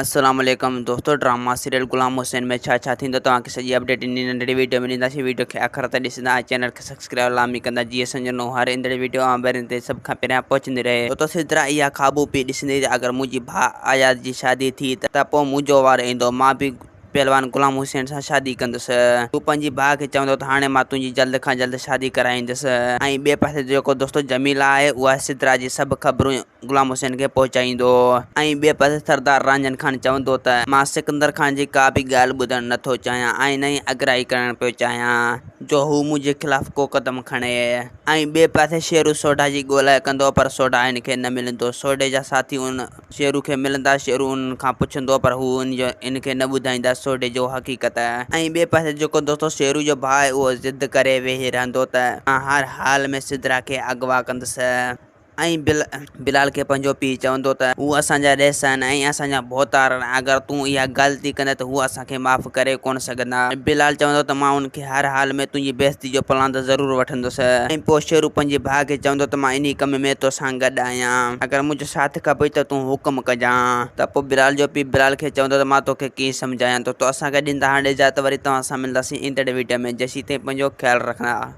السلام عليڪم دوستو ڊراما سيريل غلام حسين ۾ ڇا ڇا ٿيندو توهان کي سڄي اپڊيٽ انهي ننڍڙي ويڊيو ۾ ڏينداسين ويڊيو کي آخر تائين ڏسندا ۽ چينل کي سبسڪرائب لازمي ڪندا جيئن اسان جو نئون هر ايندڙ ويڊيو اوهان ڀيرن تي سڀ کان پهريان پهچندي رهي. دوستو سدرا اها خوابون پئي ڏسندي ته اگر منهنجي ڀاء آياز جي شادي ٿي ته پوء منهنجو وارو ايندو مان به پهلوان غلام حسين سان شادي ڪندس. هو پنهنجي ڀاء کي چوندو ته هاڻي مان تنهنجي جلد کان جلد شادي ڪرائيندس ۽ ٻئي پاسي جيڪو دوستو جميل آهي اها سدرا جي سڀ خبرون غلام حسين کي پهچائيندو ۽ ٻئي پاسي سردار رانجهن خان چوندو ته مان سڪندر خان جي ڪا به ڳالهه ٻڌڻ نه ٿو چاهيان ۽ نه ئي اڳرائي ڪرڻ پيو چاهيان جو هو منهنجي خلاف ڪو قدم کڻي ۽ ٻئي پاسي شيرو سوڍا جي ڳولها ڪندو پر سوڍا هن کي نه ملندو سوڍي جا ساٿي ان شيرو کي ملندا، شيرو انهن کان پڇندو پر هو ان کي نه ٻڌائيندا سوڍي جو حقيقت. ۽ ٻئي پاسي جيڪو دوستو شيرو جو ڀاء آهي اهو ضد ڪري ويهي رهندو ته مان هر حال ۾ سدرا کي اغوا ڪندس ۽ بلال کي پنهنجو پيء چوندو ته هو اسان جا رئيس آهن ۽ اسان جا ڀوتار آهن اگر تون اها غلطي ڪندين ته هو اسان کي معاف ڪري ڪونه سگهندا ۽ بلال چوندو ته مان ان کي هر حال ۾ تنهنجي بيعزتي جو پلاند ضرور وٺندس. ۽ پوء شيرو پنهنجي ڀاء کي چوندو ته مان انهي ڪم ۾ توسان گڏ آهيان. اگر منهنجو ساٿ کپئي ته تون حڪم ڪجان. ته پوء بلال جو پيء بلال کي چوندو ته مان توکي ڪيئن سمجهايان ٿو. تو اسان کي ڏيندا هاڻ اجازت وري توهان سان ملنداسين ايندڙ ويڊيو ۾ جيسين تائين پنهنجو خيال رکندا.